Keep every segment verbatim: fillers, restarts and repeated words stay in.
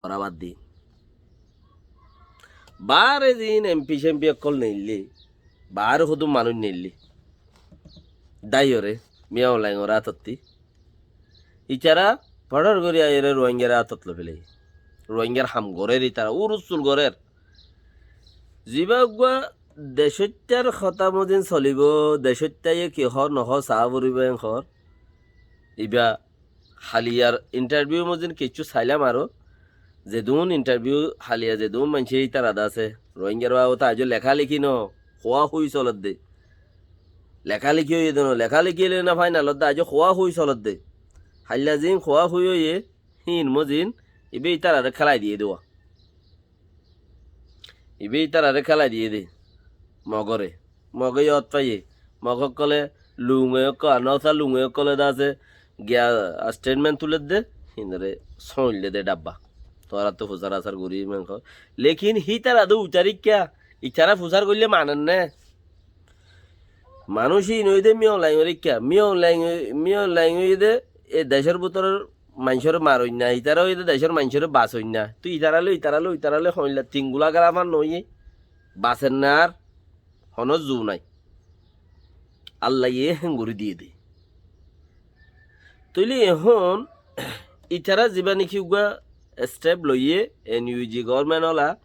Óra bad di. Baáre ziín empi cempi ókkol neillé, baáre hodún manúic neillé, dáiyore, Miyaung Laingor átottí. Itará fodor gorí aiyóre Ruáingar átot loi félaiyé. Ruáingar ham gorér itará, úrusul gorér. Zibá uggúa decóittar hotá mozin solibóu, decóittaye ki hoó nohoó saá foribóu en hoór. Ibá haliyar intarviu mozin kiccú sailám aró. Zedún intarviu haliya zedún maincé ítara de asé, Ruáingar baabute aijó lekáleki noó, hoóa hoói solédde. Lekáleki óiye de noó, lekáleki óile na fainalodde, aijó hoóa hoói solédde. Hailla ziín hoóa hoói óiye, híin mozin, ibá ítararé kélai diyé de uá. Ibá ítararé kélai diyé de. Mogoré. Moge yót faiyé. Mog ókkolé luñge ókkol, anósa luñge ókkolé de asé. Giya steinmen tulédde. Hínoré sóoñillé de dhabbá. Tuáñrattú fusár asár gorí men hoó. Lekin hítara de uitarikká. Itará fusár goillé manen né. Manúic híin óiye de Miyaung Laingor ikká. Miyaung Laing, Miyaung Laing óiye de e decór bútoror maincóre maroinna, itará óiye de decór maincóre basoinna. Tui itará loi, itará loi, itará loi hoilla tingulá gárafan noóiye, baser na ar honó zu nái. Allaye héen gorí diyé de. Tóile ehón itará zibá niki uggúa step loiyé, NUG government ola,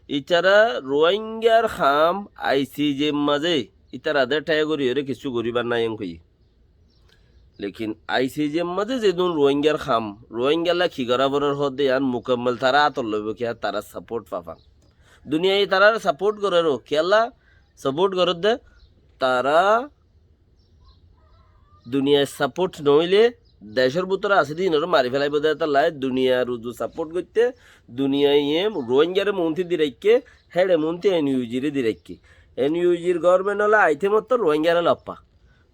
itará Ruáingar ham ICJ mazé itará de tháiya goríyoré kissú goríbar nái en hoiyé. Lekin ICJ mazé zedún Ruáingar ham, Ruáingalla ki gorá forer hoódde yián mukammal tará átot loibóu kiyá tará support fafan. Duniyaye taráre support gorér, kiyólla support gorédde tará duniyaye support noóile decór bútore asé de híinoré mari félaibóu de, étalla duniyar uzu support goitté, duniyaye Ruáingaré muúnti di raikké, héçe muúnti NUG re di raikké. NUG r government ola aité mottor Ruáingaré loffa.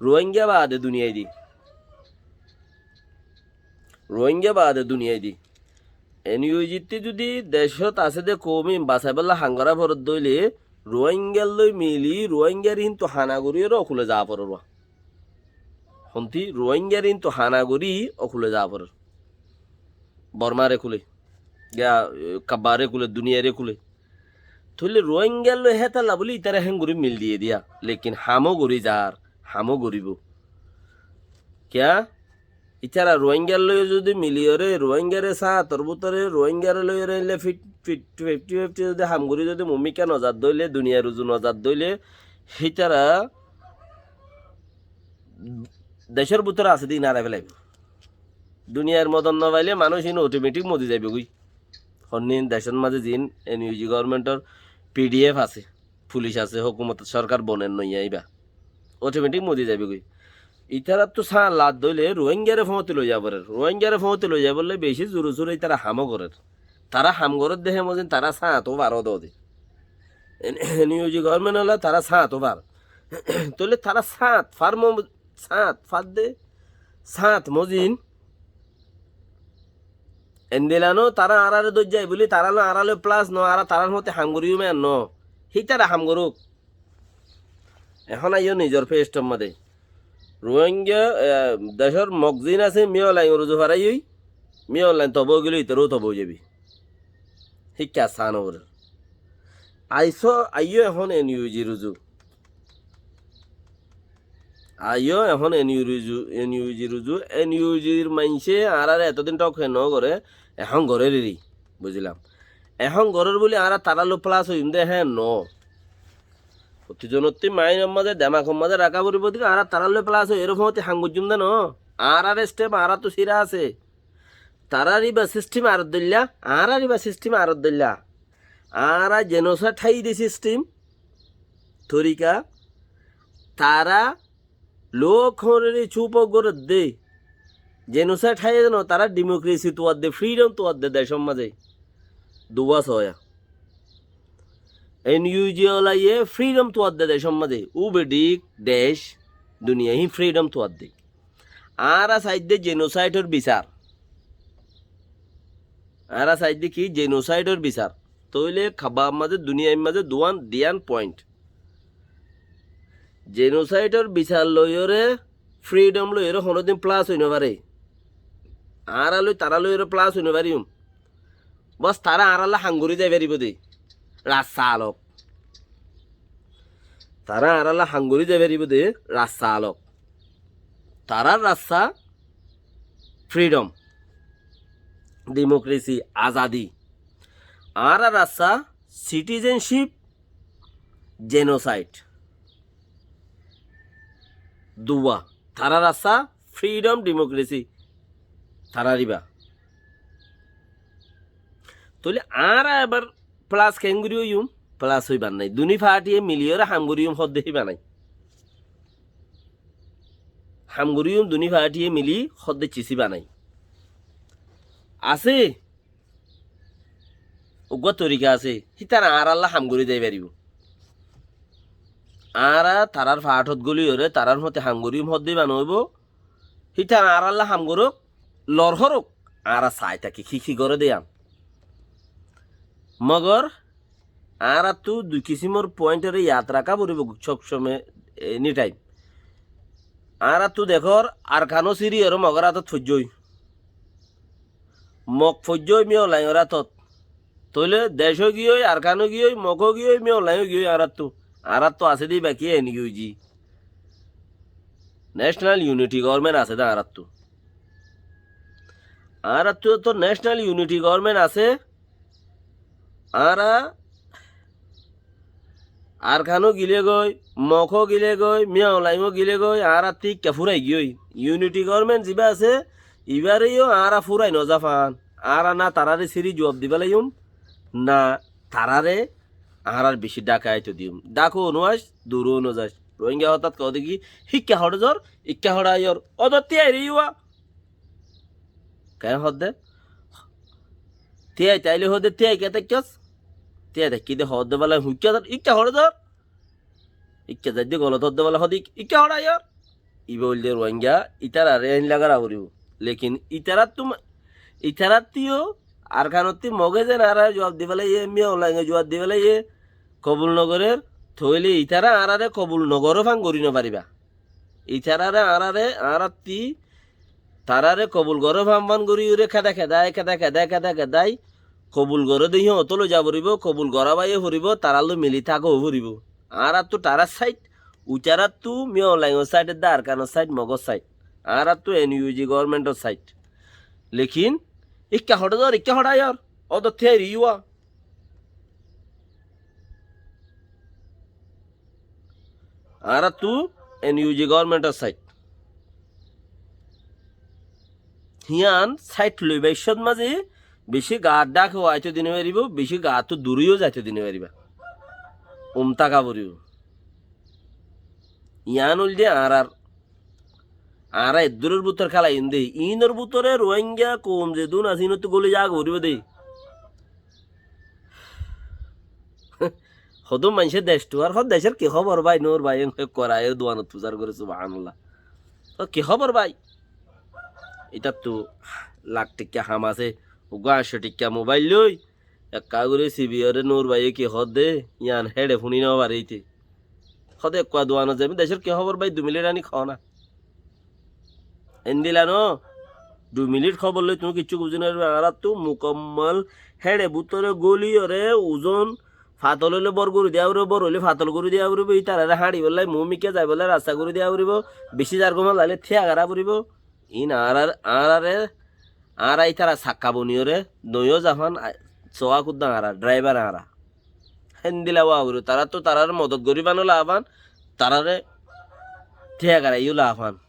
Ruáinga baade duniyai di. Ruáinga baade duniyai di. NUG ttí zudi decót asé de koum ín basaibólla ham gorá foredde óile, Ruáingar loi mili, Ruáingar híntu hana goríyoré okule zaa forer. Hontí Ruáingar híntu hana gorí okule zaa forer. Bormare kule, ya, e, kabbare kule, duniyaire kule. Tóile Ruáingar loi hétalla buli ítara héen gorí mil diyé diya. Lekin hamó gorí zar, hamó goríbou. Kiyá? Ítara Ruáingar loi zudi miliyoré, Ruáingare sáator bútore, Ruáingare loiyoré éilla fit, fit, fifti fifti zudi ham gorí zudi mumikká nozar dóile, duniyar uzu nozar dóile, hítara decór bútore asé de ín árai félaibóu. Duniyar modot nofaile manúic ín otometik modi zaibói. Honnín decór mazé ziín NUG government or PDF asé, fulic asé, hókumot sorkar boner noiya íba. Otometik modi zaibói. Ítarattú sáat lat dóile Ruáingare fóñti loi zaiborer. Ruáingare fóñti loi zaibollá beci zuru zuru ítara hamó gorér. Tará ham gorédde hé mozin tará sáato far de. NUG government ola tará sáato far. Tóile tará sáat far mo-, sáat far de, sáat mozin. Endilla no, tará añárare dóijja buli, tará loi, añára loi plus no, añára tarár fóñti ham goríyum en no. Hítara ham gorók. Ehón aiyó nizor page or mazé. Ruáinga, e, decór Mog ziín asé, Min Aung Hlaing or uzu faráiyoi, Min Aung Hlaing toba óigile ítaró toba ói zaibi. Híkka asán óibo. Aisó, aiyó ehón NUG r uzu. Aiyó ehón NUG r uzu, NUG r uzu, NUG r maincé añáráre etodin thók hé no goré, ehón gorér eri, buzilam. Ehón gorér buli añára tará loi plus óiyum de hé no. Fottizonottí mind or mazé, demak or mazé raká foribó de, añára tará loi plus ói, eró fóñti ham goijjum de no. Añárar step añárattú sira asé. Tarár íba system añárar dóilla, añárar íba system añárar dóilla. Añára genocide háiyi de system, torika, tará luk hoóñrere cúp gorédde. Genocide háiye de no, tará democracy tuadde, freedom tuadde decór mazé. Duwa soya. NUG olaye freedom tuadde decór mazé. Ubedik dec, duniya hín freedom tuadde. Añára saidde genocide or bisar. Añára saidde ki genocide or bisar. Tóile kabbar mazé, duniyair mazé duwan diyan point. Genocide or bisar loiyóre, freedom loiyóre honódin plus ói no fare. Añára loi tará loiyóre plus ói no fariyum. Bos tará añárálla ham gorí zai faribóu dé rasta alok. Tará añárálla ham gorí zai faribóu dé rasta alok. Tarár rasta freedom, democracy, azadi. Añárar rasta citizenship, genocide. Duwa, tarár rasta freedom, democracy, tarár íba. Tóile añára ebar plus keéngorí óiyum? Plus óibar nái. Duní partiye miliyóre ham goríyum hoódde híba nái. Ham goríyum duní partiye mili hoódde cis híba nái. Asé, uggúa torika asé, hítara añárálla ham gorí zai faribóu. Añára tarár fathót góliyoré tarár fúañti ham goríyum hoódde híba noóibou. Hítara añárálla ham gorók, lor horók, añára sai táki ki ki goré dé yían. Mogor añáráttu dui kisímor pointoré yad raká foribóu sob somoi, any time. Añáráttu dekór Arkanó síriyoré Mogór átot foijjé ói. Mog foijjé ói Míyolaingor átot. Tóile decó giyói, Arkanó giyói, Mogó giyói, Míyolaingó giyói añáráttu. Añáráttu asé dé íba ki, NUG. National Unity Government asé dé añáráttu. Añáráttu to National Unity Government asé. Añára Arkanó gilé goi, Mogó gilé goi, Míyolaingó gilé goi, añáráttu íkka fúrai giyói. Unity Government zibá asé, ibáre yó añára fúrai nozafan. Añára na taráre síri zuab dibá laiyum, na taráre añárar bicí dháka aitó diyum. Dháka ó nuaic, duró ó nozaic. Rohingya hotát hoó dé ki, híkka hoçé zor, íkka hoçé aiyór. Ódor tíai ri yúa. Keén hoódde? Tíai taile hoódde tíai keén táikkos? Tíai táikki dé hoódde bála huikká zar, íkka hoçé zar. Íkka zaidde golot hoódde bála hoódde ík-, íkka hoçé aiyór. Íba óilde Rohingya, ítararé héinla gorá foribóu. Lekin ítaráttu ma-, ítaráttu yó Arkanottú Mogé zen añáráre zuab di félaiyé, Míyolainge zuab di félaiyé, kobul nogorér, tóile ítara añáráre kobul nogoró fán gorí nofaribá. Ítararé añáráre, añáráttu taráre kobul goró fán fán gorí uore kéda kédai, kéda kédai, kéda kédai kobul goró de híyotó loi za foribóu, kobul gorá baiyé foribóu, tarálloi mili táka ó foribóu. Añáráttu tarár sáit, uitaráttu Míyolaingor sáit edde Arkanor sáit, Mogor sáit. Añáráttu NUG gobornmentor sáit. Lekin íkka hoçé zor, íkka hoçé aiyór, ódor tíai ri yúa. Añáráttu NUG gobornmentor sáit. Híyan sáit loiba iccót mazé bicí gaar dháke ó aitó di nofaribóu, bicí gaarttú duré ó zaitó di nofaribá. Um táka foribóu. Yián óilde añárár, añára eddúror bútore kélaiyum dé. Iínor bútore Rohingya koum zedún asé, iínottu góli zagói foribóu dé. Hodún maincé dec tuwar, hó decór ki hóbor bái, Nur bái, en hoi koraiyóre duanot fusár goré, subhánallah. Ó ki hóbor bái? Ítattu lak tikka ham asé, uggúa añctho tikka mobail loi, ekká gorí sibi oré Nur báiye ki hoódde, yián héçe fúni nofaré íte. Hoóde ekkúa duanot zaiyum, decór ki hóbor bái, du minit aní hoó na. Endilla no, du minit hóbor loi tuñí kiccú buzí nofaribá. Añáráttu mukammal héçe bútore góliyoré uzon fatol óile bór gorí diya foribóu, bór óile fatol gorí diya foribóu, ítararé háñçibolla, muúmikká zaibolla rasta gorí diya foribóu, bicí zargóma zaile tíya gorá foribóu. Iín añárar, añáráre, añára ítara sakka boniyoré doiyó zafán, a, soá kudda añára, dhráibar añára. Héndilla wá gorí, taráttu taráre modot goríbano lafán, taráre tíya goráiyo lafán.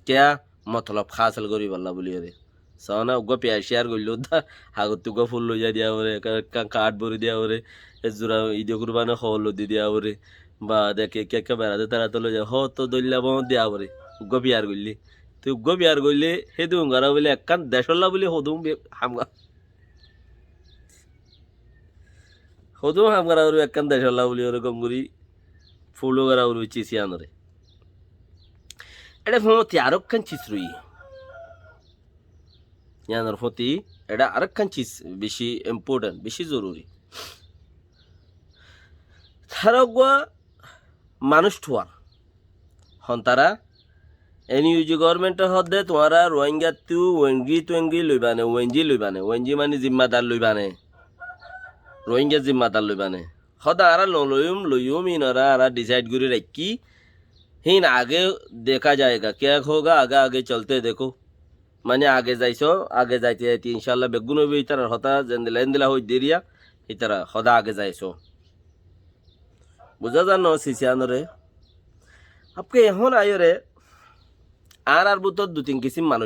Kiyá? Motolob hásil goríbolla bóliyoré. Soóna uggúa piyas ciyar goillé udda, hagottú uggúa ful loiza diya foré, ekka, ekka kath bori diya foré, e zura Ide Kurbani hóbor loi di diya foré, ba deke ekka ekka berade tarate loiza, hoto dóilla boóñt diya foré, uggúa piyar goillé. Te uggúa piyar goillé, hédun gorá bóli ekkán decólla bóli hodún be-, ham gorá. Hodún ham gorá foribó ekkán decólla bóli oré gom gorí follow gorá foribó cis yiánoré. Eçé fúañti arókkan cis roiyé. Yiánor fúañti eçé arókkan cis bicí important, bicí zoruri. Tará uggúa manúic thuar. Hon tará N U G government e hoódde tuáñra Rohingyattú wengi tuengi loibane, wengi loibane, wengi mani zimmadar loibane. Rohingya zimmadar loibane. Hoódde añára no loiyum, loiyum, inoré añára decide gorí raikkí. Hín age dekha jayega, kya hoga, age age cholte dekho. Mani age zaiso, age zaite zaite incállah beggún óibo, ítarar hotá zendila endila hoiddé eriya, ítara hoódde age zaiso. Buzá zar no sisiyanóre? Apke ehón aiyóre, añárar bútore dui tin kisím manúic